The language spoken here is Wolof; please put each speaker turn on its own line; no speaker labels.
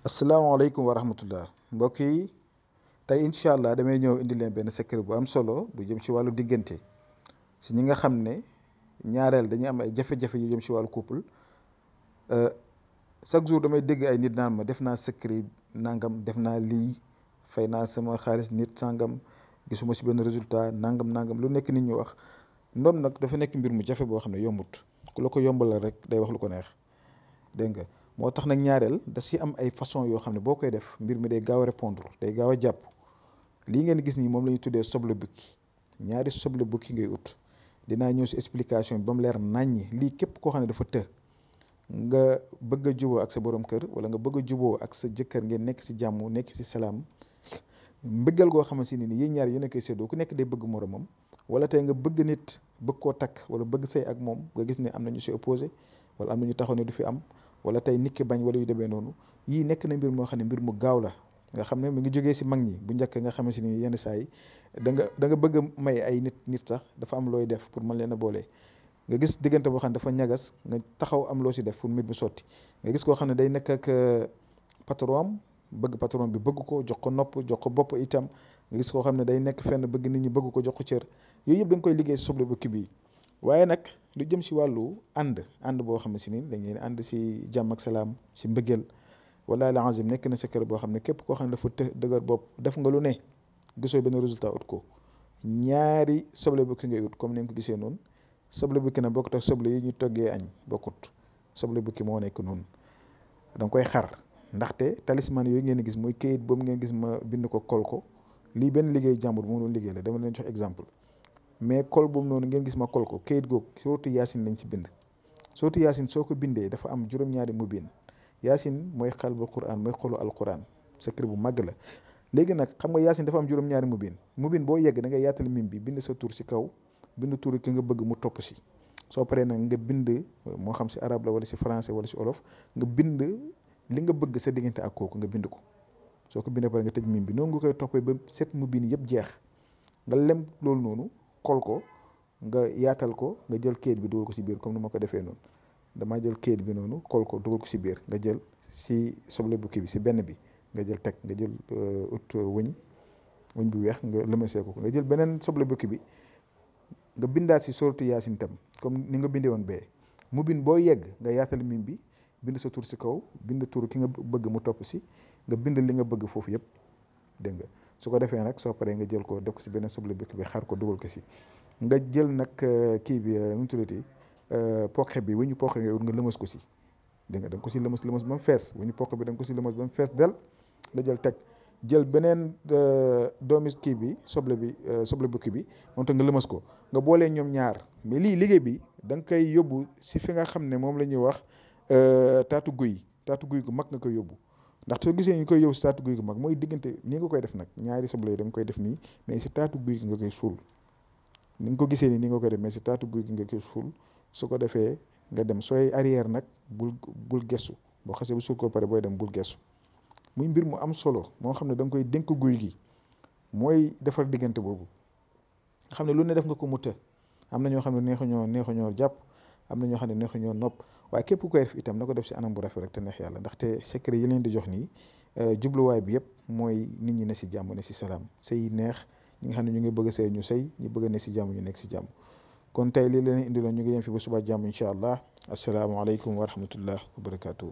asalaamaaleykum wa rahmatullah mbokk yi tey incha allah damay ñëw indi leen benn secret bu am solo bu jëm ci wàllu diggante si ñi nga xam ne ñaareel dañuy am ay jafe-jafe yu jëm ci wàllu couple chaque jour damay dégg ay nit naan ma def naa secret nangam def naa lii fay naa sama xaalis nit sangam gisuma si benn résultat nangam lu nekk nit ñu wax ndoom nag dafa nekk mbir mu jafe boo xam ne yombut ku la ko yombalal rek day wax lu ko neex dégg nga. moo tax nag ñaareel da si am ay façon yoo xam ne boo koy def mbir mi day gaaw a répondre day gaaw a jàpp lii ngeen gis nii moom la ñu tuddee soble bukki ñaari soble bukki ngay ut dinaa ñëw si explication bi ba mu leer naññi lii képp koo xam ne dafa të nga bëgg a juboo ak sa borom kër wala nga bëgg a juboo ak sa jëkkër ngeen nekk si jàmm nekk si salaam mbëggal goo xamante ni yéen ñaar yéen a koy séddoo ku nekk day bëgg moromam wala tey nga bëgg nit bëgg koo takk wala bëgg sëy ak moom nga gis ne am na ñu si opposé wala am na ñu taxaw ne du fi am wala tey nit ki bañ wala yu demee noonu yii nekk na mbir moo xam ne mbir mu gaaw la nga xam ne mu ngi jógee si mag ñi bu njëkk nga xamante ni yenn saa yi da nga bëgg a may ay nit sax dafa am looy def pour mën leen a boole nga gis diggante boo xam ne dafa ñagas nga taxaw am loo si def pour mbir mi sotti nga gis koo xam ne day nekk ak patron am bëgg patron bi bëgg ko jox ko nopp jox ko bopp itam nga gis koo xam ne day nekk fenn bëgg nit ñi bëgg ko jox ko cër yooyu yëpp da nga koy liggéey si soble bukki bi waaye nag lu jëm si wàllu ànd boo xam ne si ni da ngeen ànd si jàmm ak salaam si mbëggeel wala la azim nekk na secret boo xam ne képp koo xam ne dafa dëgër bopp def nga lu ne gisoo benn résultat ut ko ñaari soble bukki ngay ut comme ni nga ko gisee noonu soble bukki nag bokkut ak soble yi ñu toggee añ bokkut soble bukki moo nekk noonu da nga koy xar ndaxte talisman yooyu ngeen gis mooy këyit boobu ngeen gis ma bind ko kol ko lii benn liggéey jàmbur bu ma doon liggéey la dama leen jox exemple mais kol boobu noonu ngeen gis ma kol ko kayit googu sootu yaasin lañ ci bind sootu yaasin soo ko bindee dafa am juróom-ñaari mubin yaasin mooy xalbul quran mooy xolu alquran secret bu màgg la léegi nag xam nga yaasin dafa am juróom-ñaari mubin boo yegg da ngay yaatal mim bi bind sa tur si kaw bind tur ki nga bëgg mu topp si soo paree nag nga bind moo xam si arabe la wala si français wala si olof nga bind li nga bëgg sa diggante ak kooku nga bind ko soo ko bindee pare nga tëj mim bi noonu nga koy toppee ba 7 mubin yëpp jeex nga lem loolu noonu kol ko nga yaatal ko nga jël kayit bi dugal ko si biir comme ni ma ko defee noonu damaa jël kayit bi noonu kol ko dugal ko si biir nga jël si soble bukki bi si benn bi nga jël teg nga jël ut wëñ bu weex nga lëmasee ko nga jël beneen soble bukki bi nga bindaat si sortu yaasin tam comme ni nga bindee woon bee mu bind boo yegg nga yaatal mim bi bind sa tur si kaw bind tur ki nga bëgg mu topp si nga bind li nga bëgg foofu yëpp dégg nga su ko defee nag soo paree nga jël ko def ko si beneen soble bukki bi xar ko dugal ko si nga jël nag kii bi nu mu tuddati poqe bi wu ñu poqe nga nga lëmas ko si dégg nga da nga ko si lëmas ba mu fees wu ñu poqe bi da nga ko si lëmas ba mu fees del nga jël teg jël beneen doomi kii bi soble bukki bi moom tam nga lëmas ko nga boolee ñoom ñaar mais lii liggéey bi da nga koy yóbbu si fi nga xam ne moom la ñuy wax taatu guy gu mag nga koy yóbbu ndax soo gisee ñu koy yow si taatu guy gu mag mooy diggante nii nga koy def nag ñaari soble yi da nga koy def nii mais si taatu guy gi nga koy suul ni nga ko gisee nii nga koy def mais si taatu guy gi nga koy suul su ko defee nga dem sooy arrière nag bul gestu boo xasee bu suul ko pare booy dem bul gestu muy mbir mu am solo moo xam ne da nga koy dénk guy gi mooy defar diggante boobu nga xam ne lu ne def nga ko mu të am na ñoo xam ne neexuñoo jàpp am na ñoo xam ne neexuñoo nopp waaye képp ku koy def itam na ko def si anam bu rafet rek te neex yàlla ndaxte secret yi leen di jox nii jubluwaay bi yëpp mooy nit ñi ne si jàmm ne si salaam sëy neex ñi nga xam ne ñu ngi bëgg a sëy ñu sëy ñu bëgg a ne si jàmm ñu nekk si jàmm kon tey lii leen indiloon ñu ngi yem fi ba suba jàmm incha allah asalaamaaleykum wa rahmatullah wa barakaatu.